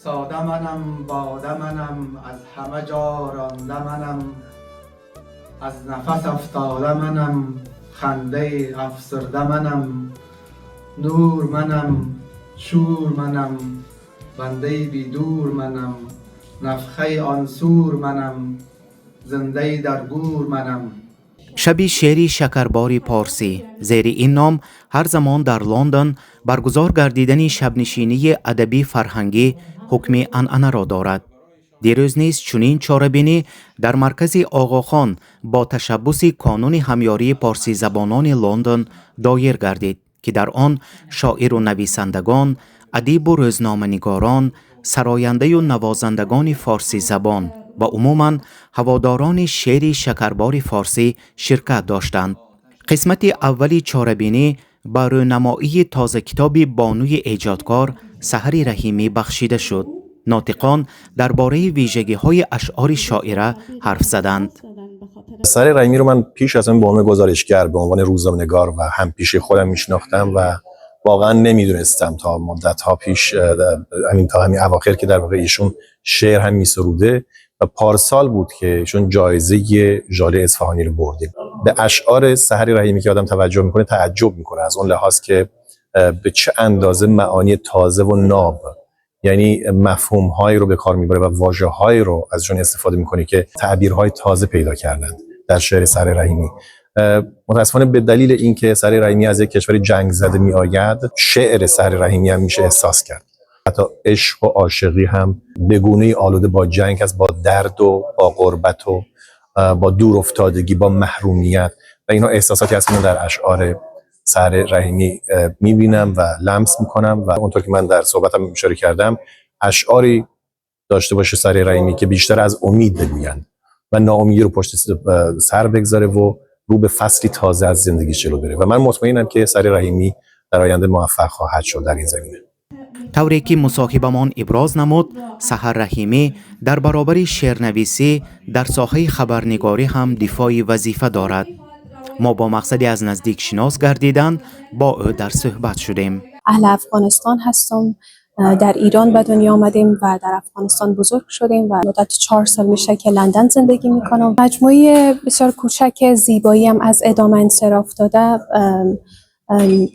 Сода манам, бода манам, аз ҳама ҷо ронда манам, аз нафас афтода манам, хандаи афсурда манам, нур манам, шӯр манам, бандаи бедур манам, нафхаи он сур манам, зиндаи дар гӯр манам. Шаби шеъри шакарбори порсӣ зери ин ном ҳар замон дар Лондон баргузор гардидани шабнишинии адабӣ фарҳангӣ ҳукми анъанаро дорад. Дирӯз низ чунин чорабинӣ дар маркази Оғохон бо ташаббуси Конуни ҳамёрии порсизабонони Лондон доир гардид, ки дар он шоиру нависандагон, адибу рӯзноманигорон, сарояндаю навозандагони форсизабон ва умуман ҳаводорони шеъри шакарбори форсӣ ширкат доштанд. Қисмати аввали чорабинӣ ба рӯнамоии тозакитоби бонуи эҷодкор Саҳари Раҳимӣ бахшида шуд. Нотиқон дар бораи вижагиҳои ашъори шоира ҳарф заданд. سحر رحیمی رو من پیش از این به عنوان گزارشگر، به عنوان روزنامه‌نگار و هم پیش خودم میشناختم و واقعا نمیدونستم تا مدت ها پیش، همین تا همین اواخر که در واقع ایشون شعر هم میسروده و پارسال بود که ایشون جایزه ژاله اصفهانی رو برده. به اشعار سحر رحیمی که آدم توجه میکنه تعجب میکنه از اون لحاظ که به چه اندازه معانی تازه و ناب، یعنی مفهوم هایی رو به کار میبره و واژه هایی رو ازشون استفاده میکنه که تعبیرهای تازه پیدا کردند در شعر سحر رحیمی. متاسفانه به دلیل اینکه سحر رحیمی از یک کشور جنگ زده میآید، شعر سحر رحیمی هم میشه احساس کرد. حتی عشق و عاشقی هم به گونه آلوده با جنگ است، با درد و با غربت و با دور افتادگی، با محرومیت و اینها احساساتی هست که من در اشعار سحر رحیمی میبینم و لمس میکنم. و اونطور که من در صحبتم اشاره کردم، اشعاری داشته باشه سحر رحیمی که بیشتر از امید بگویند و ناامیدی رو پشت سر بگذاره و رو به فصلی تازه از زندگی جلو بره و من مطمئنم که سحر رحیمی در آینده موفق خواهد شد در این زمینه. Тавре ки мусоҳибамон иброз намуд, Саҳар Раҳимӣ дар баробари шеърнависӣ дар соҳаи хабарнигорӣ ҳам дифои вазифа дорад. Мо бо мақсади аз наздик шинос гардидан бо ӯ дар суҳбат шудем. اهل افغانستان هستم. در ایران به دنیا آمدیم و در افغانستان بزرگ شدیم و مدت 4 سال میشه که لندن زندگی میکنم. مجموعه بسیار کوچک زیباییم از اعدام انصراف داده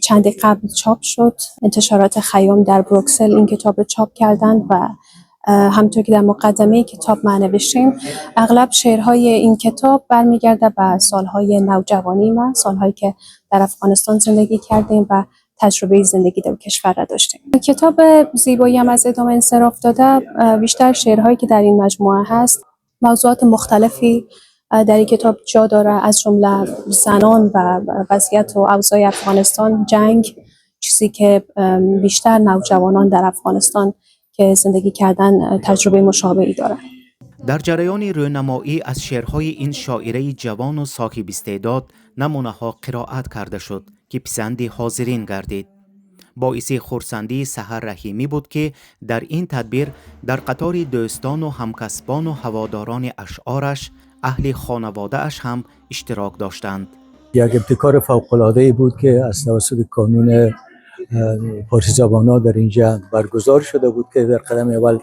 چندی قبل چاپ شد. انتشارات خیام در بروکسل این کتاب رو چاپ کردند و همطور که در مقدمه کتاب ما نوشتیم، اغلب شعرهای این کتاب برمیگرده به سالهای نوجوانی ما، سالهایی که در افغانستان زندگی کردیم و تجربه زندگی در کشور را داشتیم. کتاب زیباییم از اعدام انصراف داده، بیشتر شعرهایی که در این مجموعه هست، موضوعات مختلفی در این کتاب جا داره، از جمله زنان و وضعیت و اوضاع افغانستان، جنگ، چیزی که بیشتر نوجوانان در افغانستان که زندگی کردن تجربه مشابهی دارن. Дар ҷараёни рӯнамоӣ аз шеърҳои ин шоираи ҷавону соҳибистеъдод намунаҳо қироат карда шуд, ки писанди ҳозирин гардид. Боиси хурсандии Саҳар Раҳимӣ буд, ки дар ин тадбир дар қатори дӯстону ҳамкасбону ҳаводорони ашъораш аҳли хонаводааш ҳам иштирок доштанд. یک ابتکار فوق‌العاده‌ای بود که از توسط کانون پارسی زبان‌ها در اینجا برگزار شده بود که در قدم اول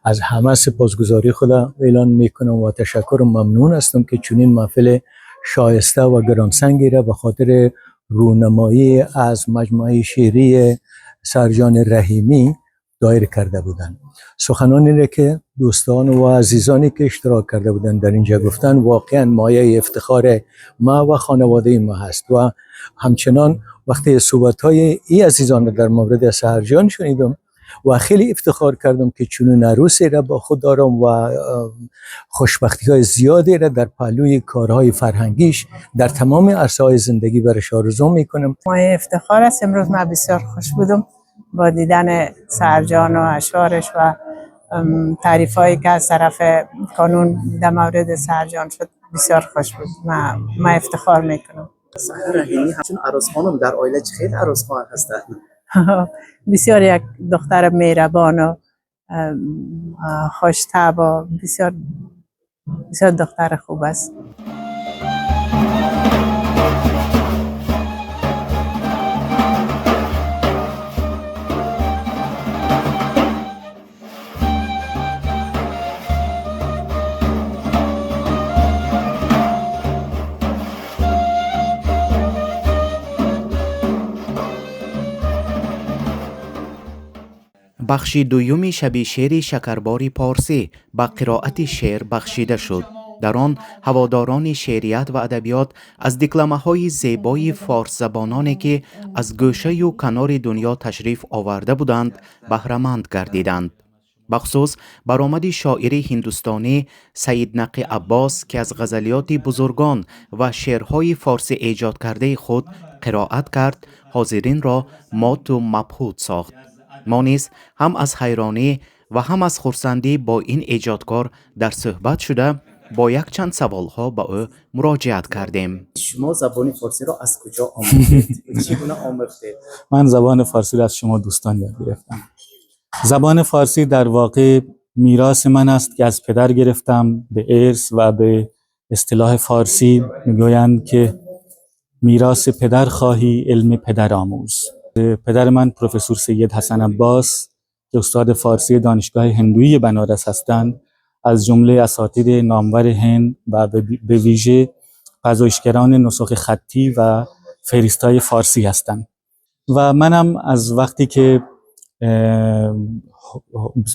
از همه سپاسگزاری خود اعلان میکنم و تشکر و ممنون هستم که چنین محفل شایسته و گرانسنگی را به خاطر رونمایی از مجموعه شعری سحرجان رحیمی دایر کرده بودند. سخنانی را که دوستان و عزیزانی که اشتراک کرده بودند در اینجا گفتن، واقعا مایه افتخار ما و خانواده ما هست و همچنان وقتی صحبت های ای عزیزان را در مورد سحرجان شنیدم و خیلی افتخار کردم که چنین عروسی را با خود دارم و خوشبختی های زیادی را در پهلوی کارهای فرهنگیش در تمام عرصه های زندگی برش آرزو میکنم. مایه افتخار است. امروز من بسیار خوش بودم با دیدن سحرجان و اشعارش و تعریف هایی که از طرف کانون در مورد سحرجان شد. بسیار خوش بود. من افتخار میکنم. سحر رحیمی همچون عروس خانم در آیله چه خیلی عروس خانم هستند؟ بسیار یک دختر مهربان و خوش‌طبع و بسیار بسیار دختر خوب است. Бахши дуюми шаби шеъри шакарбори порсӣ ба қироати шеър бахшида шуд. Дар он ҳаводорони шеърият ва адабиёт аз декламаҳои зебои форсзабононе, ки аз гӯшаю канори дунё ташриф оварда буданд, баҳраманд гардиданд. Бахусус баромади шоири ҳиндустонӣ Саиднақи Аббос, ки аз ғазалиёти бузургон ва шеърҳои форсӣ эҷодкардаи худ қироат кард, ҳозиринро моту мабҳут сохт. Мо низ ҳам аз ҳайронӣ ва ҳам аз хурсандӣ бо ин эҷодкор дар суҳбат шуда, бо якчанд саволҳо ба ӯ муроҷиат кардем. Шумо забони форсиро аз куҷо омӯхтед? Чӣ гуна омӯхтед? من زبان فارسی را از شما دوستان یاد گرفتم. زبان فارسی در واقع میراث من است که از پدر گرفتم به ارث و به اصطلاح فارسی میگویند که میراث پدر خواهی، علم پدر آموز. پدر من، پروفسور سید حسن عباس، که استاد فارسی دانشگاه هندویی بنارس هستند، از جمله اساتید نامور هند و به ویژه پژوهشگران نسخ خطی و فهرست‌های فارسی هستند و منم از وقتی که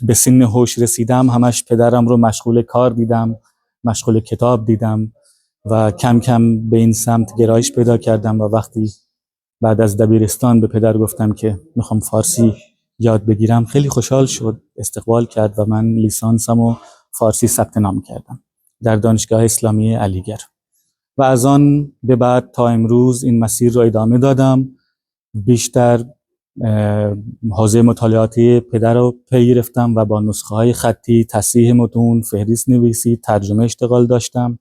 به سن هوش رسیدم، همش پدرم رو مشغول کار دیدم، مشغول کتاب دیدم و کم کم به این سمت گرایش پیدا کردم و وقتی بعد از دبیرستان به پدر گفتم که میخوام فارسی یاد بگیرم، خیلی خوشحال شد، استقبال کرد و من لیسانسم و فارسی ثبت نام کردم در دانشگاه اسلامی علیگره و از آن به بعد تا امروز این مسیر رو ادامه دادم. بیشتر حوزه مطالعاتی پدر رو پی گرفتم و با نسخه های خطی، تصحیح متون، فهرست نویسی، ترجمه اشتغال داشتم.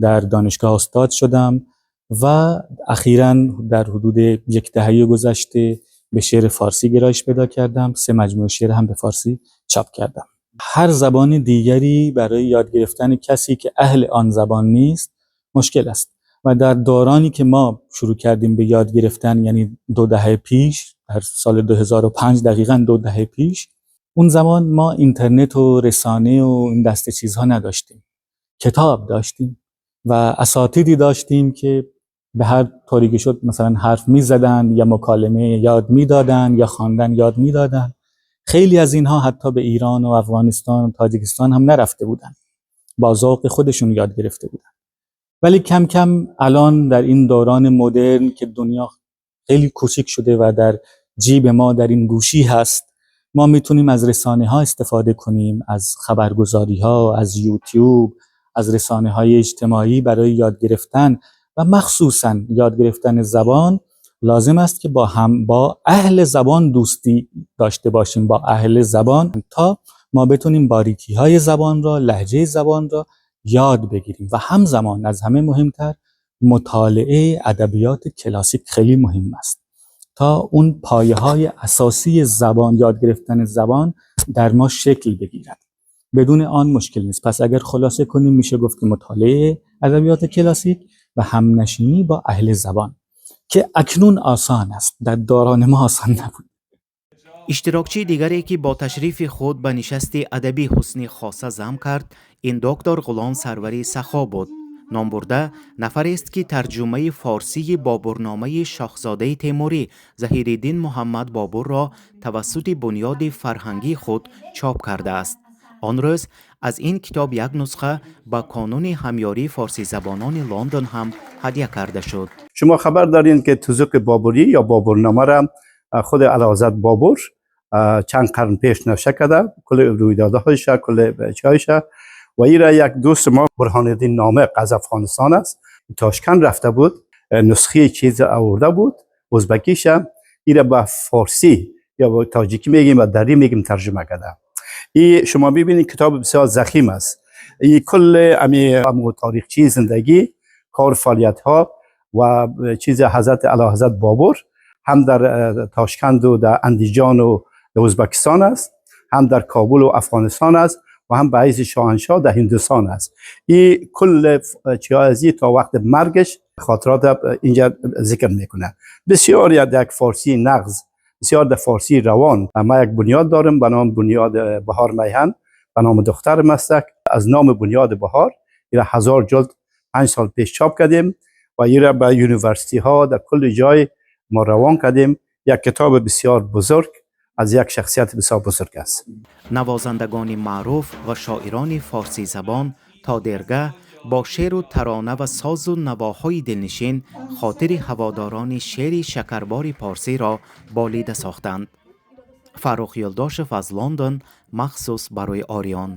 در دانشگاه استاد شدم و اخیرا در حدود یک دهه گذشته به شعر فارسی گرایش پیدا کردم. سه مجموعه شعر هم به فارسی چاپ کردم. هر زبان دیگری برای یاد گرفتن کسی که اهل آن زبان نیست مشکل است و در دورانی که ما شروع کردیم به یاد گرفتن، یعنی 2 دهه پیش، در سال 2005، دقیقا 2 دهه پیش، اون زمان ما اینترنت و رسانه و این دسته چیزها نداشتیم. کتاب داشتیم و اساتیدی داشتیم که به هر طوری که شد مثلا حرف میزدن یا مکالمه یاد میدادن یا خواندن یاد میدادن. خیلی از اینها حتی به ایران و افغانستان و تاجیکستان هم نرفته بودن، با ذوق خودشون یاد گرفته بودن. ولی کم کم الان در این دوران مدرن که دنیا خیلی کوچیک شده و در جیب ما، در این گوشی هست، ما میتونیم از رسانه ها استفاده کنیم، از خبرگزاری ها، از یوتیوب، از رسانه های اجتماعی برای یاد گرفتن و مخصوصا یاد گرفتن زبان لازم است که با اهل زبان دوستی داشته باشیم، با اهل زبان، تا ما بتونیم باریکی های زبان را، لهجه زبان را یاد بگیریم. و همزمان از همه مهمتر مطالعه ادبیات کلاسیک خیلی مهم است تا اون پایه های اساسی زبان، یاد گرفتن زبان در ما شکل بگیرد. بدون آن مشکل نیست. پس اگر خلاصه کنیم، میشه گفت که مطالعه ادبیات کلاسیک و همنشینی با اهل زبان که اکنون آسان است، در دوران ما آسان نبود. Иштирокчии дигаре, ки бо ташрифи худ ба нишасти адабӣ ҳусни хоса зам кард, ин доктор Ғулом Сарвари Сахо буд. Номбурда нафарест, ки тарҷумаи форсии Бобурномаи шоҳзодаи темурӣ Заҳириддин Муҳаммад Бобурро тавассути бунёди фарҳангии худ чоп кардааст. Он рӯз аз ин китоб як нусха ба Кануни ҳамёрии форсизабонони Лондон ҳам ҳадя карда шуд. شما خبر دارین که تزوک بابری یا بابرنامه را خود اعلیحضرت بابر چند قرن پیش نوشته کرده، کل رویدادهایش، کل چیایش، و این را یک دوست ما، برهان الدین نامق، از افغانستان است، تاشکند رفته بود، نسخه چیز آورده بود، ازبکیش، این را به فارسی یا با تاجیکی میگیم و دری میگیم ترجمه کرده. این شما ببینید، کتاب بسیار ضخیم است. این کل امی تاریخچی زندگی، کار، فعالیت ها و چیز حضرت اعلی حضرت بابر هم در تاشکند و در اندیجان و در ازبکستان است، هم در کابل و افغانستان است و هم به حیث شاهنشاه در هندوستان است. این کل چیزا ازی تا وقت مرگش خاطرات اینجا ذکر میکنه، بسیار یک فارسی نغز، بسیار در فارسی روان. ما یک بنیاد دارم به نام بنیاد بهار میهن، به نام دخترم است. از نام بنیاد بهار این 1000 جلد 5 سال پیش چاپ کردیم و این را به university ها در کل جای ما روان کردیم. یک کتاب بسیار بزرگ. از یک شخصیت بسیار بزرگ است. Навозандагони маъруф ва шоирони форсизабон то дергаҳ бо шеъру тарона ва созу навоҳои дилнишин хотири ҳаводорони шеъри шакарбори порсиро болида сохтанд. Фаррух Юлдошев аз Лондон, махсус барои Ориён.